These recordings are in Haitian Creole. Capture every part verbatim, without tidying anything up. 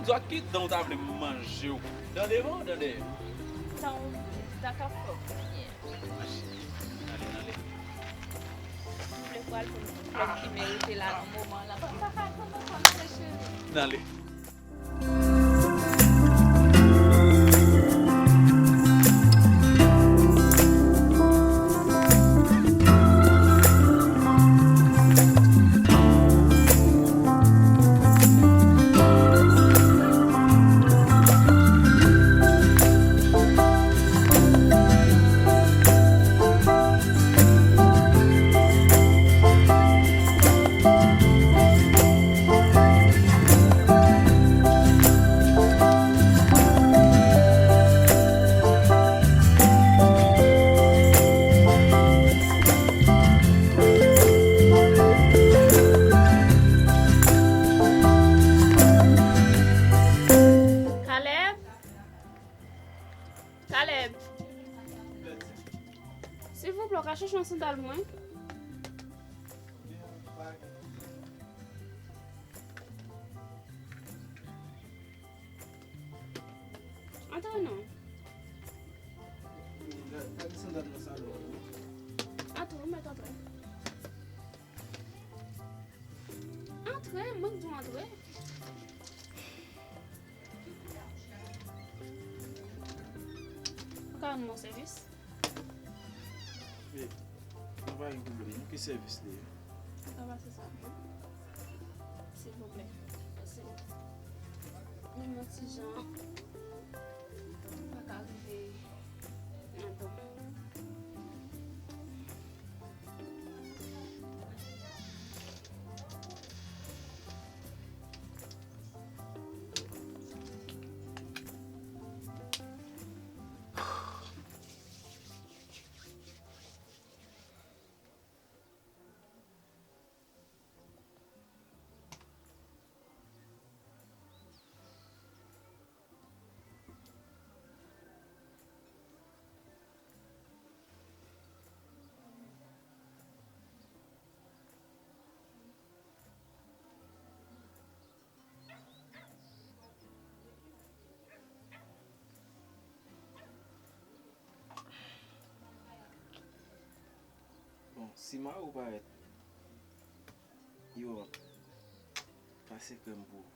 Zòt ki dan w ta vle m manje w? Dan devan ou dan dèyè? Dan w ta ka fè w. Mache. Ale, ale. M vle pral pou m tout lòt ki merite la nan moman la. Papa, papa, papa, ale, cheri. Ale. Caleb? Caleb? Silvouplè, w ka chèche yon sandal pou mwen? Antre non. Gade sandal nan salon. Antre, ou mèt antre. Antre, mwen k di w antre. Ou ka rann mwen sèvis? Wi. Nou pa gen pwoblèm, non. Ki sèvis li ye? Ou ka pase sa pou mwen? Silvouplè. Mèsi. Men yon ti jan, m pa ka rive nan tan. Bon, si mari w parèt Yo ap pase krèm pou ou.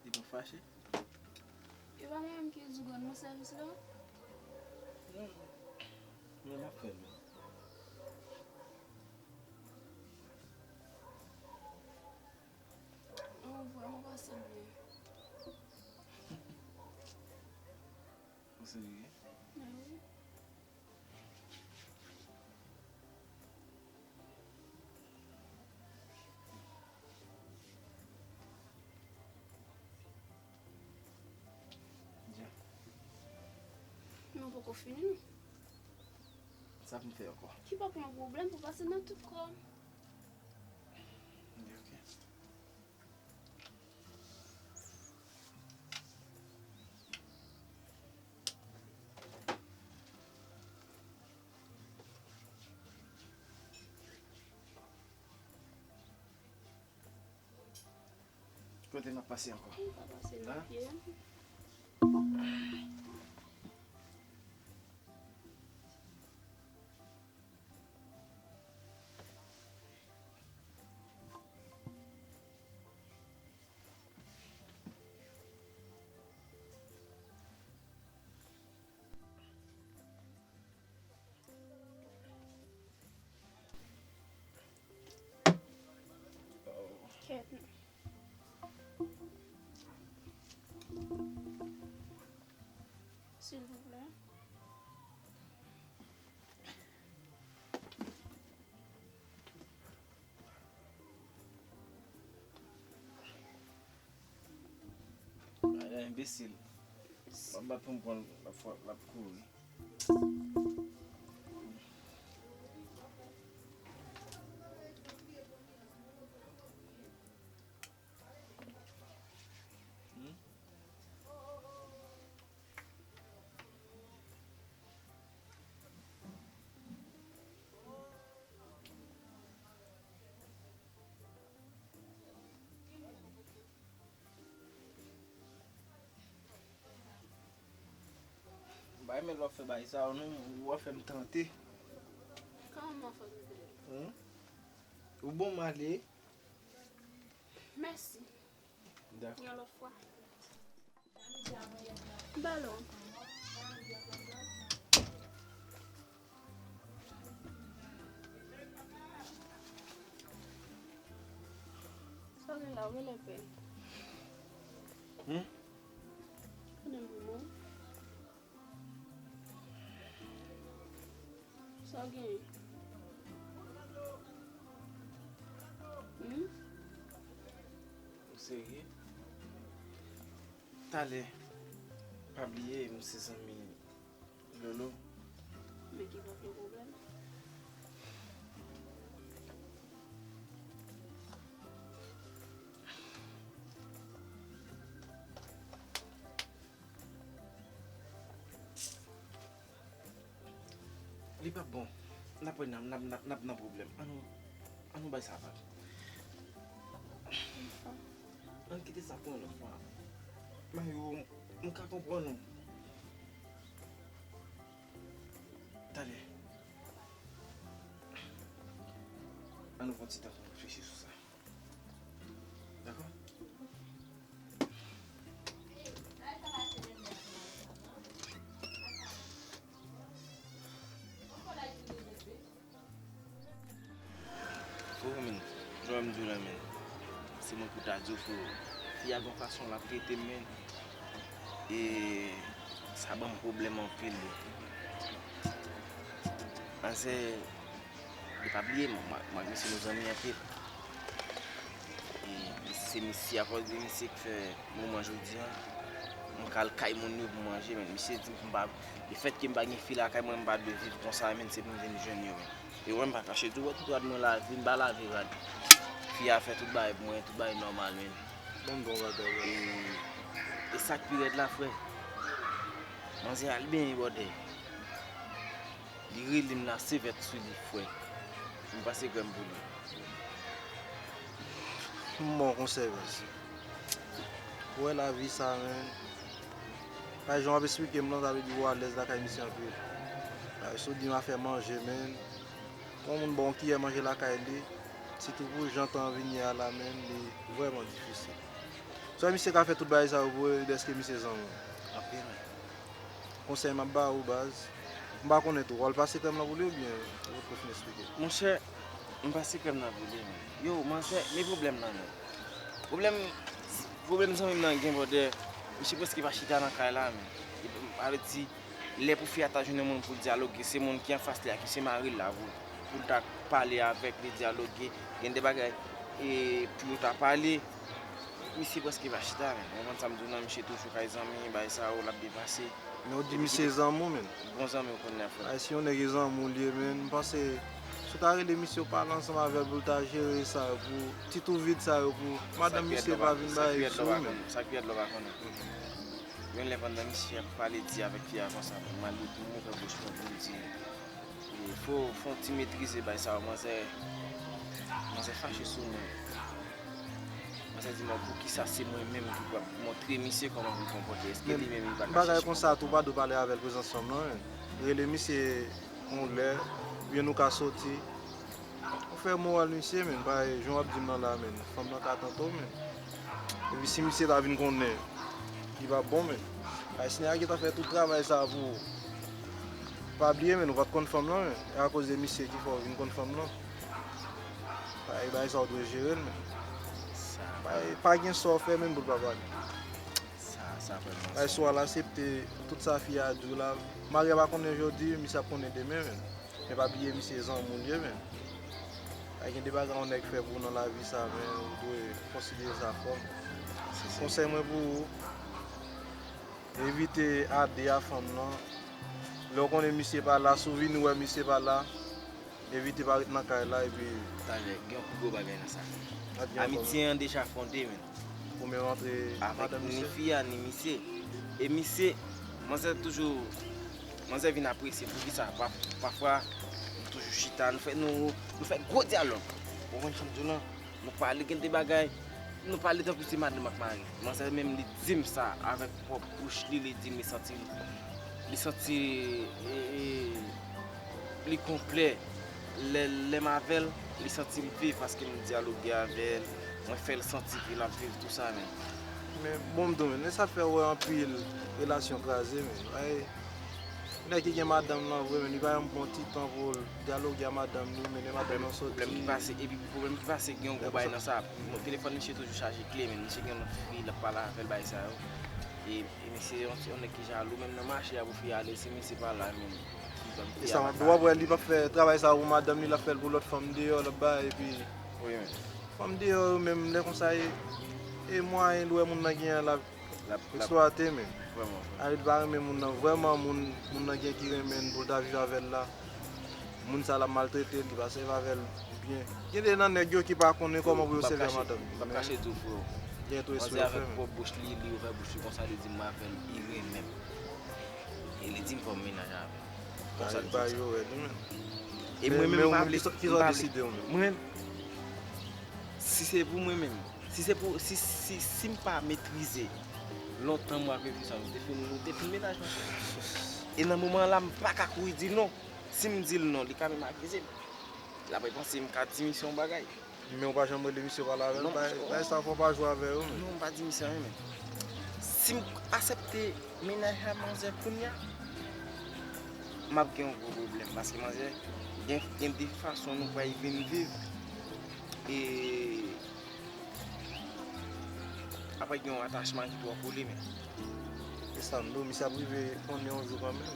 Li p ap fache? E pa mwen menm ki di w rann mwen sèvis la? Non, non. Mwen m ap fè l. Ou vrèman pase l byen. Ou serye? Mwen wi. Dja. Men ou poko fini non. Sa pou m fè ankò? Ki pa pran pwoblèm pou pase nan tout kò m. Ok. Kote n ap pase ankò? M pa pase nan pye. Kèt. Silvouplè. Bagay enbesil. Mwen bat pou m pran l, l ap fwa, l ap kouri. Hmm? Renmen lè w ap fè bagay sa yo, non, w ap fè m tante. Kòman w fè tante? Ou bon, m ale. Mèsi. Dakò. Yon lòt fwa. Balon. Sa gen la, ou genlè pè. Hmm? Konnen m pou mwen. Sa w genyen? Hmm? Ou serye? Talè, pa bliye, m se zanmi Lolo. Men ki pòt yo pwoblèm? Li p ap bon. N ap wè n ap, n ap, n ap, n ap nan pwoblèm. Ann nou, ann nou bay sa vag. Ann kite sa pou yon lòt fwa. Mayo, m ka konprann ou. Talè. Ann nou pran ti tan pou n reflechi sou sa. Dakò? Freo, men, jan m di w la, men, se mwen pou ta di w, freo. Fi a gon fason l ap trete m, men, e sa ban m pwoblèm anpil, bro. Manzè, e pa bliye, mwen, mwen, mwen ak misye nou zanmi anpil. E, e se misye, akoz de misye ki fè moman jodi a, mwen ka al kay moun yo pou manje, men misye di m pou m pa, lefètke m pa gen fi lakay mwen, m pa dwe viv konsa, men se pou m vin jwenn yo, men. E wè m pa kache tou, wè tout rad mwen lave, m pa lave rad. Fi a fè tout bagay pou mwen, tout bagay nòmal, men. Bon, bon bagay, wè. E, e sa k pi rèd la, frè. Manzè al benyen bòdè. Li rele m la sevèt sou li, frè. M pase krèm pou li. M bon konsèy, baz. Ou wè lavi sa, men. Bay jan w ap esplike m lan, sa vle di ou alèz lakay misye anpil. Bay si w di m afè manje, men. Yon moun ba w yon kiyè manje lakay li, sitou pou jan tan an vin ye a la, men, li vrèman difisil. Swa misye ka fè tout bagay sa yo pou ou, dèske misye zanmi w. Anpil, men. Konsèy m ap ba ou, baz. M pa konnen tou, w al pase krèm lan pou li oubyen ou potko fin esplike? Monchè, m pase krèm nan pou li, men. Yo, manzè, men pwoblèm nan, men. Pwoblèm, pwoblèm zanmi m nan gen, brother. Misye prèske pa chita nan kay la, men. Epi, m avèti, lè pou fi a ta jwenn yon moun pou l dyaloge, se moun ki anfas li a, ki se mari l la, pou, pou l ta pale avèk li, dyaloge. Gen de bagay, e, pou yo ta pale. Misye prèske pa chita, men. Ou konprann sa m di w nan, misye toujou kay zanmi, bagay sa yo, l ap depase. Men ou di misye zanmi w, men. Bon zanmi w konnen, frè. Ay, si yon nèg e zanmi w li ye, men, m panse, si w ta rele misye, w pale ansanm avè l pou l ta jere sa yo, pou ti twou vid sa yo, pou madanm misye pa vin bay sou ou, men. Sa k pi rèd la w pa konnen. Yon lè pandan misye ap pale di avèk fi a konsa, pou m al li pou m ouvè bouch mwen pou m di, e, fò, fò w ti metrize bagay sa yo, manzè, manzè fache sou mwen. Manzè di mwen, poukisa se mwen menm ki pou ap montre misye kòman pou l konpòte? Èske li menm li pa ka chèche konpòte? Bagay konsa tou, pa dwe pale avè l prezans fanm nan, men. Rele misye yon lè, oubyen nou ka soti. Ou fè moral misye, men, paske jan w ap di m nan la, men, fanm nan ka tante w, men. Epi si misye ta vin konnen, li p ap bon, men. Paske si nèg la gentan fè tout travay sa pou ou, pa bliye, men, ou pa t konn fanm nan, men. E akoz de misye ki fè w vin konn fanm nan. Paske bagay sa w dwe jere l, men. Sa pa, pa gen sa w fè, men, pou l pa pale. Sa, sa vrèman. Bay swa l asepte tout sa fi a di w la. Mari a pa konnen jodi, misye ap konnen demen, men. Men pa bliye, misye zanmi w li ye, men. Ay, gen de bagay yon nèg fè pou w nan lavi sa, men ou dwe konsidere sa kòm. Konsèy mwen pou ou, evite ade a fanm nan. Lè w konnen misye pa la, si w vini wè misye pa la, evite pa ret nan kay la, epi. Talè, gen yon pi gwo bagay nan sa. Amitye an deja fonde, men. Ou menm antre avèk madanm ni misye? Fi a, ni misye. E misye, manzè toujou, manzè vin apresye poukisa pa, pafwa, nou toujou chita, nou fè, nou, nou fè gwo dyalòg. Ou konprann sa m di w lan? Nou pale gen de bagay, nou pale tankou se madanm ak mari. Manzè menm li di m sa avèk pwòp bouch li, li di m li santi l Li santi e, e, li konplè. Lè, lè m avè l, li santi l viv paske m dyaloge avè l. Mwen fè l santi ke l ap viv tou sa menm. Men bon, m tou men, men sa fè wè anpil relasyon kraze men. Ay, nèg ki gen madanm nan vre men, li pa janm pran ti tan pou l dyaloge a madanm li, men lè madanm nan soti. Pwoblèm ki pase, epi pwoblèm ki pase gen yon gwo bagay nan sa. Telefòn misye toujou chaje kle men, misye gen yon lòt fi l ap pale avè l bagay sa yo. E, e misye yon, yon nèg ki jalou menm nan mache a pou fi ale, si misye pa la menm. E sa, w ap wè li p ap fè travay sa pou madanm li, l ap fè l pou lòt fanm deyò, l ap bay, epi fanm deyò yo menm, lè konsa, e, e mwayen l wè moun nan gen an, l ap eksplwate, men. Ale, li pa renmen moun nan, vrèman, moun, moun nan gen ki renmen l pou l ta viv avè l la. Moun sa l ap maltrete l, li pa sèvi avè l byen. Gen de nan nèg yo ki pa konnen kòman pou yo sèvi ak madanm yo. M p ap kache di w, freo. Gen tou espre yo fèmen. Manzè avèk pwòp bouch li, li ouvè bouch li konsa, li di m avè l, li renmen m. E li di m fò m mennaj avè l. Konsa li di m sa. Yo rèd wi menm. E mwen menm m pa vle, m pa vle. Mwen, si se pou mwen menm, si se pou, si, si, si m pa metrize lontan mwen ak Wilkinson, nou te fin, nou te fin mennaj, monchè. E nan moman an la, m pa ka kouri di l non. Si m di l non, li ka menm akize m. L ap repanse m ka di misye yon bagay. Men w pa janm rele misye pale avè l, bagay sa fò w pa jwe avè yo menm. Non, m pa di misye anyen menm. Si m aksepte mennaj a manzè kounye a, m ap gen yon gwo pwoblèm paske manzè gen, gen de fason nou pral vin viv. E apre gen yon atachman ki twò kole menm. E sa m di w, misye ap rive konnen yon jou kanmenm.